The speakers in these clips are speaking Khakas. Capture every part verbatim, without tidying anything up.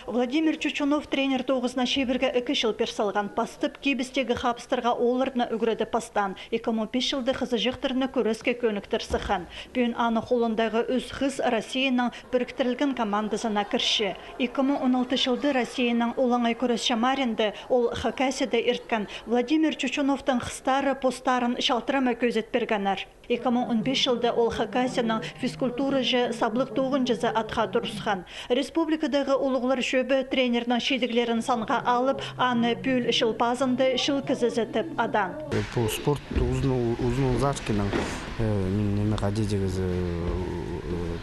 Владимир Чучунов тренер тоғызына чибіргі ікі чыл пир салған. Пастап кибістегі хабыстарға оолларны ӱгредіп пастаан. Ікі муң пис чылда хызыҷахтарны кӱреске кӧніктір сыххан. Пӱӱн аның холындағы ӱс хыс Россияның піріктірілген командазына кірче. Ікі муң он алты чылда Россияның олаңай кӱресчі маринде ол Хакасияда ирткен Владимир Чучуновтың хыстары постарын чалтырама кӧзіт пиргеннер. Ікі муң он пис чылда ол Хакасияның физкультураҷы саблығ тоғынҷызы атха турысхан. Республикадағы улуғлар чӧбі тренернің чидіглерін санға алып, аны пӱӱл чыл пазында чыл кізізі тіп адаан. Пу спорт узун, узун узаркинең, э, мин неме, хайди тигізі, э,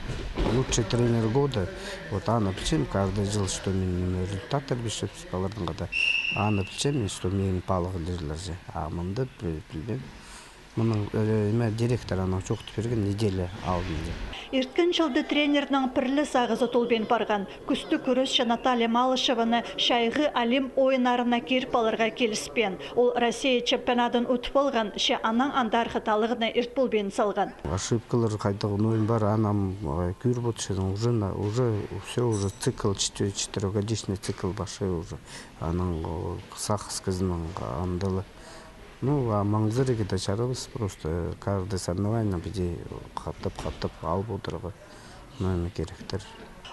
лучший тренер года. Вот аны пілчем каждый чыл, что мин неме, результаттар пирчебіс паларның хада. Аны пілчем мин, что мин палығ лерлерже. А мында піл-, пілбеем. Мының, э, неме, директор анаң чоохтап пирген неделя алнында. Ирткен чылда тренернің пір ле сағызы толбин парған. Кӱстіг кӱресчі Наталья Малышеваны чайғы Олимп ойыннарына киріп аларға киліспеен. Ол Россия чемпионадын утып алған, че анаң андарғы талығны ирт полбин салған. Ошибкалар хайдағ ойын пар, анам, э, кӧріп отчаның, уже на, уже всё, уже цикл, четы-, четырёхгодичный цикл пасча уже. Анаң, о, сағыс кізінің андылы. Ну, а маңзырығы даа чарабас, просто каждый соревнование піди хаттап-хаттап алып одырарға, ну, неме, киректер.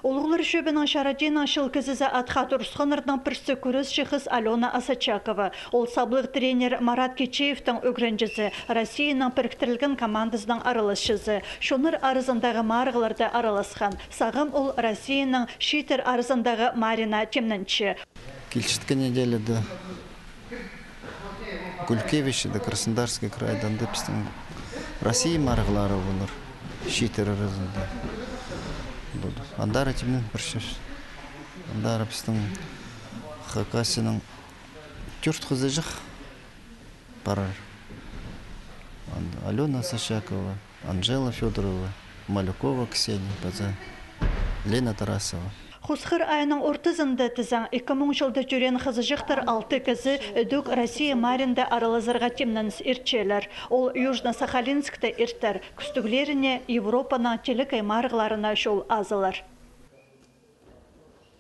Улуғлар чӧбінің чарадиинаң чыл кізізі атха турысханнарның пірсі кӱресчі хыс Алёна Осачакова. Ол саблығ тренер Марат Кичеевтің ӱгренҷізі, Россияның піріктірілген командазының араласчызы. Чоннар аразындағы марығларда араласхан. Сағам ол Россияның чииттер аразындағы марина тимненче. Килчеткен неделяда Гулькевичада, Краснодарский крайда, анда пістің Россия марығлары полар, чииттер аразында. Вот. Андар тимнен пирчебіс. Андар пістің Хакасияның тӧрт хызыҷах парар. Ан-, Алёна Сачакова, Анжела Фёдорова, Малюкова Ксения паза Лена Тарасова. Хосхар айының ортызында тізең, ікі муң чылда тӧреен хызыҷахтар алты кізі ідӧк Россия маринде аралазарға тимненіс иртчелер. Ол Южно-Сахалинскте иртер, кӱстіглеріне Европаның телекей марығларына чол азылар.